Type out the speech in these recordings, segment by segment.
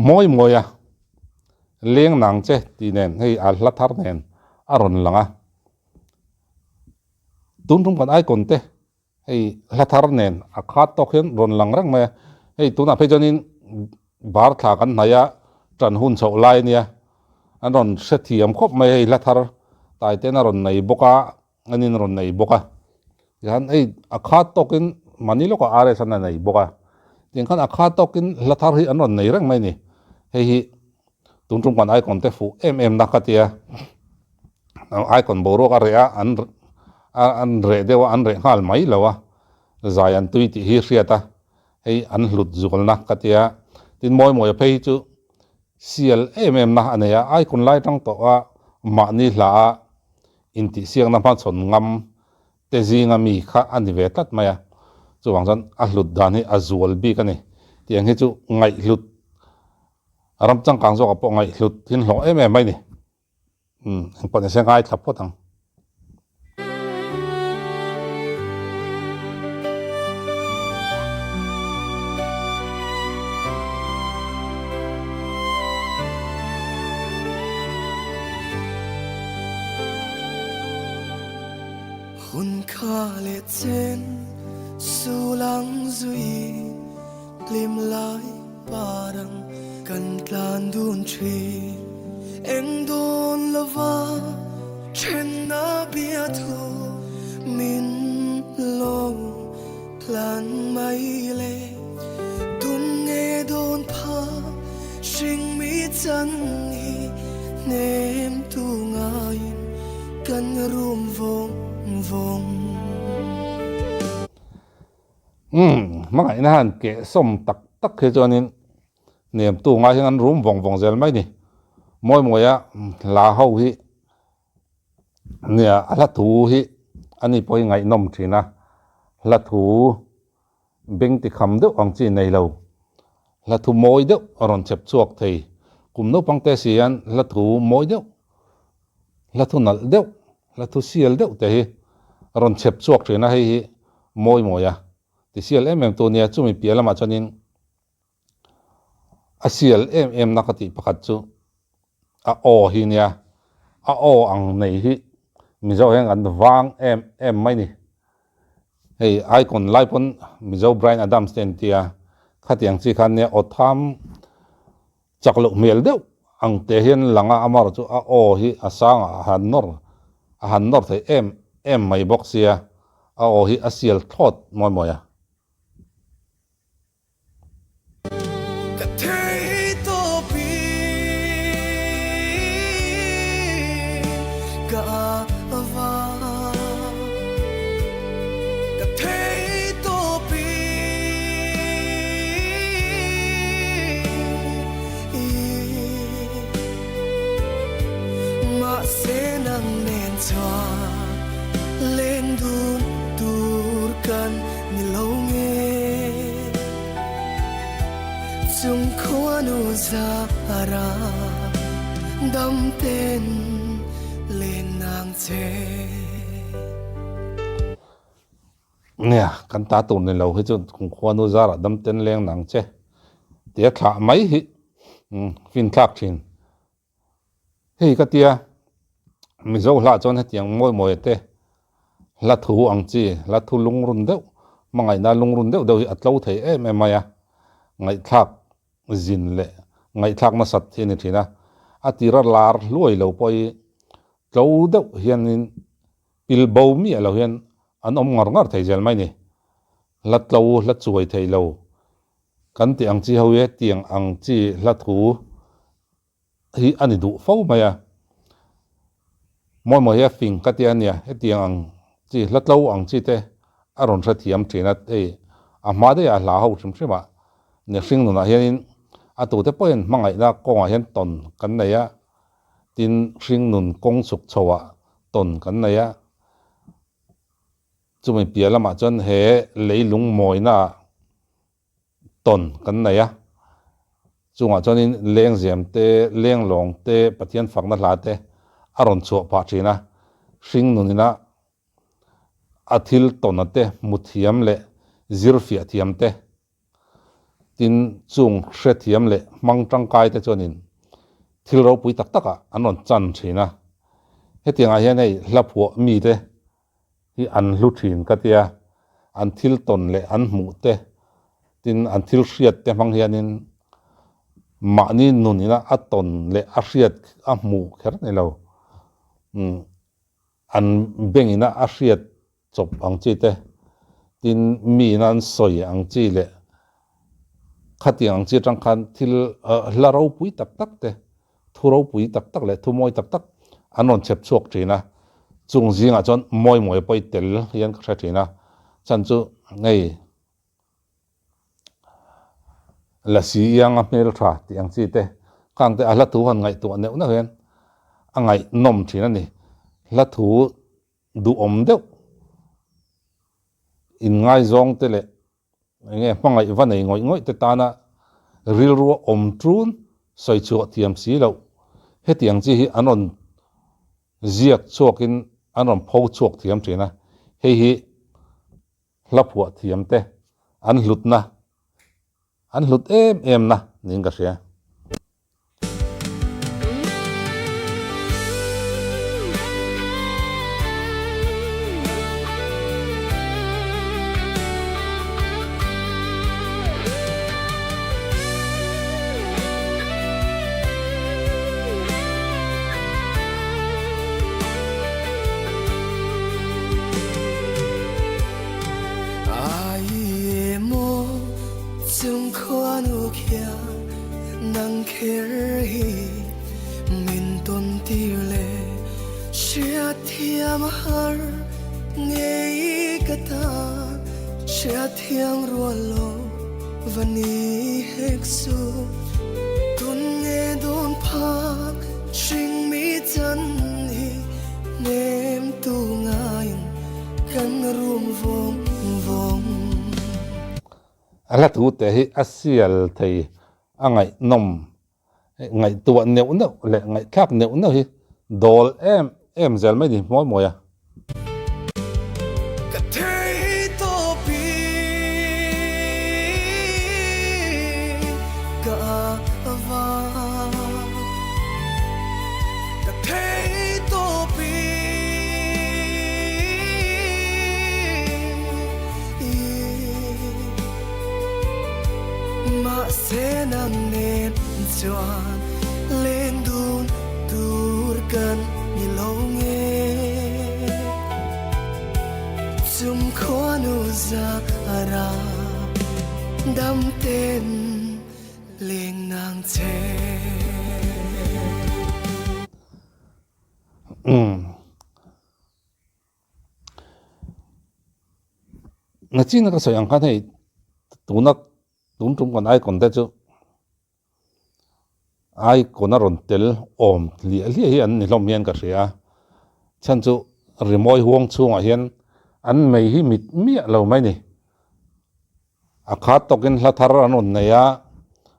Mawi mawi a, leng nang che tih nen hei a hla thar nen a rawn lang a. Tun tum kan icon te hei hla thar nen a khat tawk hian rawn lang reng mai a. Hei tunah phei chuanin bar thla kan hnaih a, tan hun chhoh lai a nia. An rawn hrethiam khawp mai hei hla thar tai ten a rawn nei bawk a. An in rawn nei bawk a, tihian hei a khat tawkin mahni lawkah RS an a nei bawk a, tiang khan a khat tawkin hla thar hi an rawn nei reng mai a ni. Hei hi tun tum kan icon te fuh em em na ka tia, icon boruak a reh a, an an reh deuh a, an reh nghal mai lo a, zai an tui tih hi hriat a, hei an hlut zualna ka tia, tin mawi mawi a phei hi chu sial em em na a nei a, icon lai tang tawh a mahni hla a Intihsiakna hmachhawn ngam te zinga mi kha a ni ve tlat mai a, chuvang chuan a hlut dan hi a zual bik a ni. Tiang hi chu ngaihhlut, ram changkang zawkah pawh ngaihhlut hin hlawh em em mai ni. Umm, engpawh nise ngaithla phawt ang. Hun kha leh chen sul ang zui hlim lai parang kan tlan dun thin eng dawn lova thenna bia thu min lo Hlan mai le tum nge dawn pha hring mi chan hi hnem tu ngaiin kan rum vawng vawng. Umm, hmangaihna han keh sawm tak tak hi chuanin hnem tu ngai hian an rum vawng vawng zel mai ni. Mawi mawia hla ho hi Nia, a hla thu hi a ni pawhin ngaihnawm thin a, hla thu beng ti kham deuh ang chi nei lo, hla thu mawi deuh a rawn chep chhuak thei. Kum naupang te si hian hla thu mawi deuh, hla thu nalh deuh, hla thu sial deuh te hi a rawn chep chhuak thin a, hei hi mawi mawi a ti sial em em tu nia, chumi piah lamah chuanin A sial em em na ka tih pakhat chu a aw hi nia, a aw ang nei hi Mizo hian kan vang em em mai ni. Hei icon lai pawn Mizo Bryan Adams te an tia, khatiang chi khan nia aw tham chak loh hmel deuh ang te hian lang a, amaherawhchu a aw hi a sang ah a han nawr a han nawr thei em em mai bawk sia, a aw hi a sial thlawt mawi mawi a. Ka thei tawp i ka va Ka thei tawp i Mahse nang nen chuan len dun tur kan Ni lo nge chung khuanu zara dam ten len nang che. Nia, kan ta tur ni lo hi chu kum khuanu zara dam ten leng nang che tia thlah mai hi finthlak thin. Hei ka tia, Mizo hlah chuan hetiang mawi mawi te hla thu ang chi, hla thu lungrun deuh, hmangaihna lungrun deuh deuh hi a tlo thei em em mai a, ngaihthlak zin leh ngaihthlak nasat hi a ni thin a, a tira lar hluai lo pawh hi tlo deuh hianin pil bo miah lo hian an awm ngar ngar thei zel mai ni. Hla tlo, hla chuai thei lo kan tih ang chi ho hi hetiang ang chi hla thu hi a ni duh fo mai a, mawi mawi hi a fing ka tia nia, hetiang ang chi hla tlo ang chi te a rawn hrethiam thin a, hei a hma daih ah a hla ho hrim hrim ah nia hring nunah hianin a tute pawhin hmangaihna kawngah hian tawn kan nei a, tin hring nun kawng chhuk chho ah tawn kan nei a, chumi piah lamah chuan he leilung mawina ah tawn kan nei a, chungah chuanin lengzem te, lenglawng te, Pathian fakna hla te a rawn chhuah phah thin a, hring nunina a thil tawna te hmu thiam leh zir fiah thiam te. Tin, chung hrethiam leh hmang tangkai te chuanin thil ropui tak takah an rawn chan thin a. Hetiangah hian hei hla phuah mite hi an hlu thin ka tia, an thil tawn leh an hmuh te, tin an thil hriat te hmang hianin mahni nun ina a tawn leh a hriat a hmuh kher ni lo. An bengina a hriat chawp ang chi te, tin miin an sawi ang chi leh khatiang ang chi atang khan thil hla ropui tak tak te, thu ropui tak tak leh thu mawi tak tak an rawn chhep chhuak thin a, chung zingah chuan mawi mawi pawh i tel hian ka hre thin a, chhan chu hei Lasi ianga hmel tha tih ang chi te khang te a hla thu han ngaihtuah neuh neuh hian a ngaihnawm thin a ni. Hla thu duhawm deuh inngaizawng te leh eng nge hmangaih va nei ngawih ngawih te tana rilru a awm tun sawi chhuah thiam si loh hetiang chi hi an rawn ziak chhuakin an rawn pho chhuak thiam thin a, hei hi hla phuah thiam te an hlutna an hlut em em na niin ka hria. A hla thu te hi a sial thei a ngaihnawm ngaihtuah neuh neuh leh ngaihthlak neuh neuh hi dawl em em zel mai ni mawi mawi a. Ka thei tawp i ka vang Ka thei tawp i Mahse nang nen chuan len dun tur kan ni lo nge Chung khuanu zara dam ten leng nang che. Nachina ka sawi ang khan hei tuna tun tum kan icon te chu icon a rawn tel awm hliah hliah hi an ni hlawm hian ka hria a, chhan chu rimawi huang chhungah hian an mei hi mit miah lo mai ni. A khat tawkin hla thar an rawn nei a,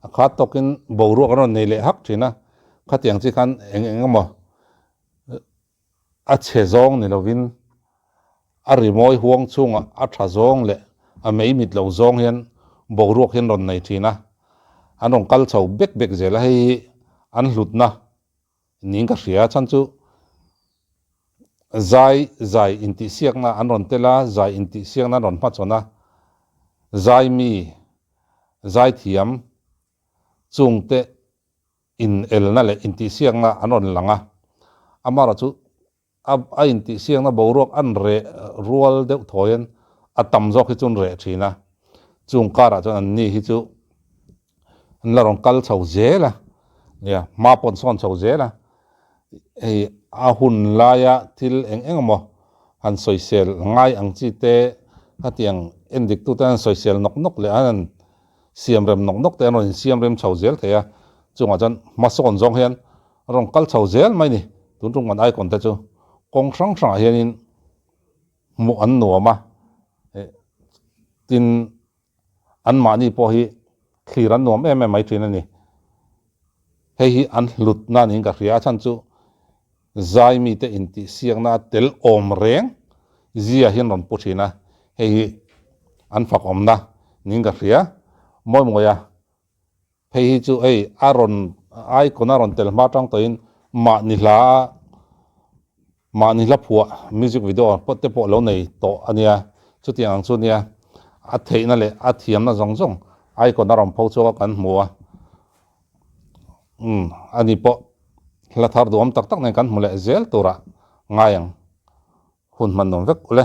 a khat tawkin boruak an rawn nei leh hak thin a, khatiang chi khan eng eng emaw A chhe zawng ni lovin a rimawi huang chhungah a tha zawng leh a mei mit lo zawng hian boruak hi an rawn nei thin a, an rawn kal chho bek bek zel a, hei hi an hlutna niin ka hria a, chhan chu zai zai intihsiakna an rawn tel a, zai intihsiakna an rawn hmachhawn a, zai mi zaithiam chungte inelna leh intihsiakna an rawn lang a, amaherawh chu a a intihsiakna boruak an reh rual deuh thawiin a tam zawk hi chu an reh thin a, chung karah chuan an ni hi chu an la rawn kal chho zel a, nia hma pawh an sawn chho zel a, hei a hun laia thil eng eng emaw han sawisel ngai ang chi te khatiang endik tute an sawisel nawk nawk leh an han Siam rem nawk nawk te an rawn insiam rem chho zel thei a, chungah chuan hmasawn zawng hian a rawn kal chho zel mai ni. Tun tum kan icon te chu kawng hrang hrangah hianin hmuh an nuam a, tin anmahni pawh hi thlir an nuam em em mai thin a ni. Hei hi an hlutna niin ka hria a, chhan chu zai mite intihsiakna a tel awm reng zia hian rawn pu thin a, hei hi an fakawmna niin ka hria. Mawi mawi a. Phei hi chu hei a rawn icon a rawn tel hma tang tawhin mahni hla mahni hla phuah music video pawh te pawh lo nei tawh a nia. Chutiang ang chu nia a theihna leh a thiamna zawng zawng icon a rawn pho chhuak a kan hmu a. Umm ani pawh hla thar duhawm tak tak nen kan hmu leh zel turah ngai ang. Hun hman nuam vek ule.